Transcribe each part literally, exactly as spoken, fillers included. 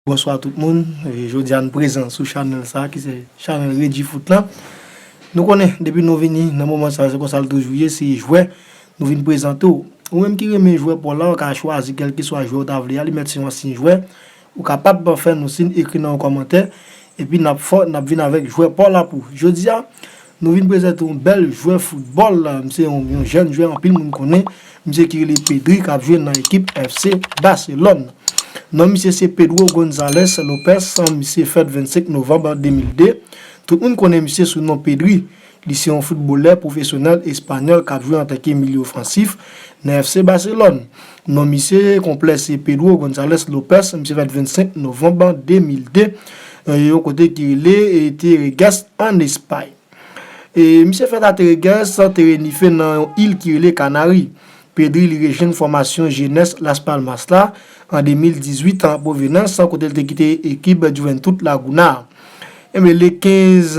Bonswa tout moun. E, jodi a nou prezan sou chanèl sa ki se chanèl Reggie Foot lan. Nou konnen depi nou vini nan moman sa se konsa l toujou ye, se jwè nou vin prezante w. Ou menm ki renmen jwè pa w la, ou ka chwazi kèlkeswa jwè ou ta vle a, li mèt se yon ansyen jwè. Ou kapab fè nou siy, ekri nan yon kòmantè, epi n ap fè, n ap vin avèk jwè pa w la pou ou. Jodi a, nou vin prezante yon bèl jwè foutbòl. Misye yon, yon jèn jwè anpil moun konnen. Misye ki rele Pedri, k ap jwe nan ekip F C Barcelone. Non misye se Pedro Gonzalez Lopez, misye fèt vennsenk novanm de mil de. Tout moun konnen misye sou non Pedri. Li se yon foutbolè pwofesyonèl espanyòl k ap jwe antanke milye ofansif nan F C Barcelone. Non misye konplè se Pedro Gonzalez Lopez, misye fèt vennsenk novanm de mil de, e, yon kote ki rele, e, Terregues ann Espay. E, misye fèt a Terregues, Tenerife, nan yon il ki rele Kanari. Pedri li rejwenn fòmasyon jenès Las Palmas la an de mil dizuit an Provenance, kote l te kite ekip Juventud Laguna. Enben, le kenz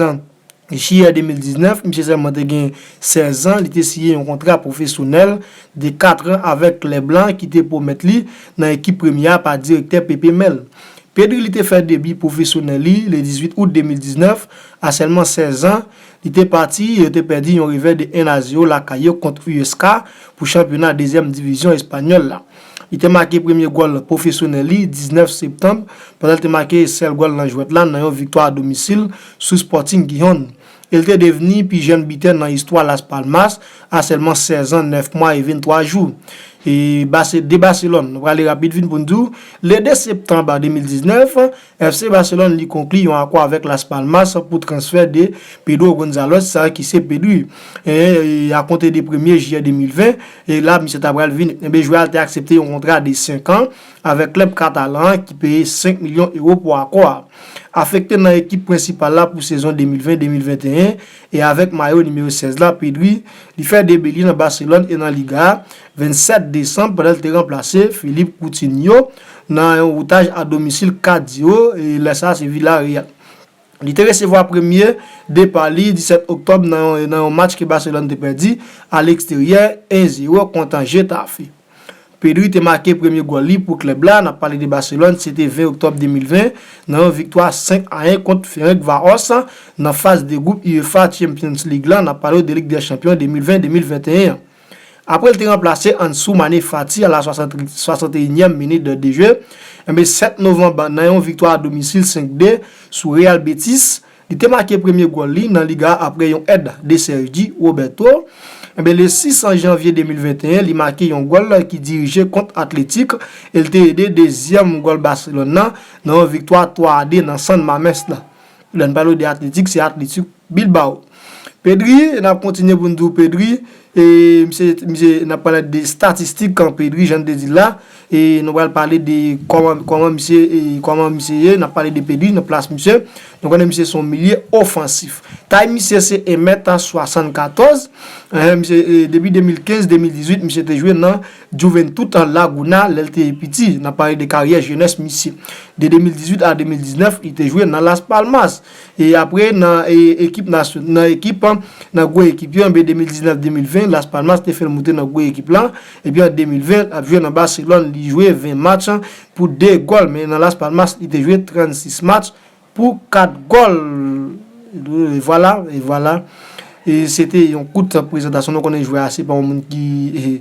jiyè de mil diznèf, misye sèlman te gen sèz an, li te siyen yon kontra pwofesyonèl de kat an avèk klèb lan ki te pwomèt li nan ekip premye a pa direktè Pepe Mel. Pedri li te fè debi pwofesyonèl li le dizuit out de mil diznèf, a sèlman sèz an. Li te pati, yo te pèdi yon revè de en a zewo lakay yo kont U S K pou chanpyona dezyèm divizyon espanyòl la. Li te make premye gòl pwofesyonèl li diznèf septanm, pandan l te make sèl gòl nan jwèt la nan yon viktwa a domisil sou Sporting Gijón. E l te devni pi jèn bitè nan istwa Las Palmas a sèlman sèz an, nèf mwa e venntwa jou. E Base-, de Barcelone, nou prale rapid vin pou n di w, le de septanm de mil diznèf, F C Barcelone li konkli yon akò avèk Las Palmas pou transfè de Pedro Gonzalez, sa ki se Pedri. E, e, a konte de premye jiyè de mil ven, e la, misye ta pral vini. Enben, jwè a te aksepte yon kontra de senk an avèk klèb katalan an ki peye senk milyon ewo pou akò a. Afekte nan ekip prensipal la pou sezon de mil ven de mil venteyen, e avèk mayo nimewo sèz la, Pedri, li fè debi li nan Barcelone e nan Liga a, vennsèt desanm, pandan l te ranplase Philippe Coutinho nan yon woutaj a domisil kat zewo, e lè sa a se Villarreal. Li te resevwa premye depa li disèt oktòb nan yon, nan yon match ke Barcelone te pèdi aleksteryè en zewo kont Getafe. Pedri te make premye gòl li pou klèb la, n ap pale de Barcelone, se te ven oktòb de mil ven, nan yon viktwa senk a en kont Ferencváros nan faz de gwoup UEFA Champions League la, n ap pale de Lig dè Chanpyon de mil ven de mil venteyen an. Apre l te ranplase Ansu Mane Fati a la swasant, swasanteyinyèm minit de, de jeu, enben, sèt novanm, nan yon viktwa a domisil senk de sou Real Betis, li te make premye gòl li nan Liga a apre yon èd de Sergi Roberto. Enben, le sis janvye de mil venteyen, li make yon gòl ki dirije kont Atletik e l te ede dezyèm gòl Barcelone nan, nan yon viktwa twa a de nan San Mames la. Lè n pale de Atletik, se Atletik Bilbao. Pedri, n ap kontinye pou n di w Pedri, e misye, misye, n ap pale de statistik kan Pedri, jan n te di l la, e nou pral pale de kòman, kòman misye, e kòman misye ye, n ap pale de Pedri, nan plas misye, nou konnen misye se yon milye ofansif. Tay misye se en mèt swasannkatòz, eh, misye, e depi de mil kenz, de mil dizuit, misye te jwe nan Juventud Laguna, lè l te piti, n ap pale de karyè jenès misye. De de mil dizuit a de mil diznèf, li te jwe nan Las Palmas. E apre, nan, e, ekip nasyon-, nan ekip, nan gwo ekip yo, enben, de mil diznèf de mil ven, Las Palmas te fè l moute nan gwo ekip lan. Epi an de mil ven, l ap jwe nan Barcelone, li jwe ven match pou de gòl. Men nan Las Palmas, li te jwe trannsis match pou kat gòl. E vwala, e vwala. E se te yon kout prezantasyon. Nou konnen jwè a, se pa yon moun ki, e,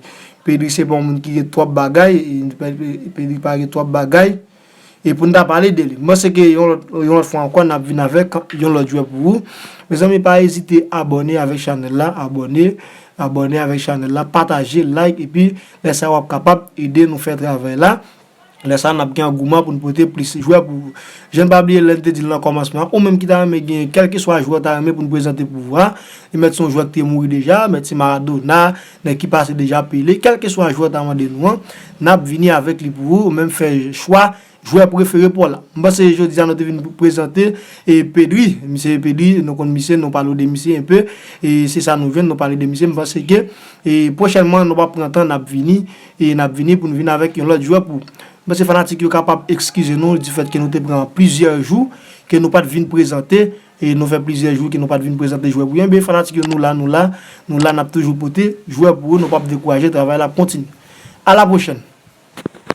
Pedri se pa yon moun ki gen twòp bagay. E, Pedri pa gen twòp bagay. E pou n ta pale de li. M panse ke yon lòt, yon lòt fwa ankò, n ap vin avèk yon lòt jwè pou ou. Mezanmi, pa ezite abòne avèk chanèl la, abòne, abòne avèk chanèl la, pataje, like, epi lè sa w ap kapab ede nou fè travay la. Lè sa, n ap gen angouman pou n pote plis jwè pou ou. Jan n pa bliye, lè n te di l nan kòmansman an, ou menm ki ta renmen gen kèlkeswa jwè w ta renmen pou n prezante pou ou a, e mèt se yon jwè ki te mouri deja, mèt se Maradona, nèg ki pase deja Pele, kèlkeswa jwè w ta mande nou an, n ap vini avèk li pou ou, ou menm fè chwa jwè prefere pa w la. M panse jodi a nou te vin prezante, e, Pedri. Misye Pedri, nou konn misye, nou pale w de misye enpe. E se sa nou jwenn, nou pale de misye. M panse ke, e, pwochènman, nou p ap pran tan, n ap vini, e n ap vini pou n vin avèk yon lòt jwè pou ou. M panse fanatik yo kapab ekskize nou difèt ke nou te pran plizyè jou ke nou pa t vin prezante, e nou fè plizyè jou ke nou pa t vin prezante jwè pou yo. Enben, fanatik yo, nou la, nou la, nou la, n ap toujou pote jwè pou ou, nou p ap dekouraje, travay la ap kontinye. A la pwochèn.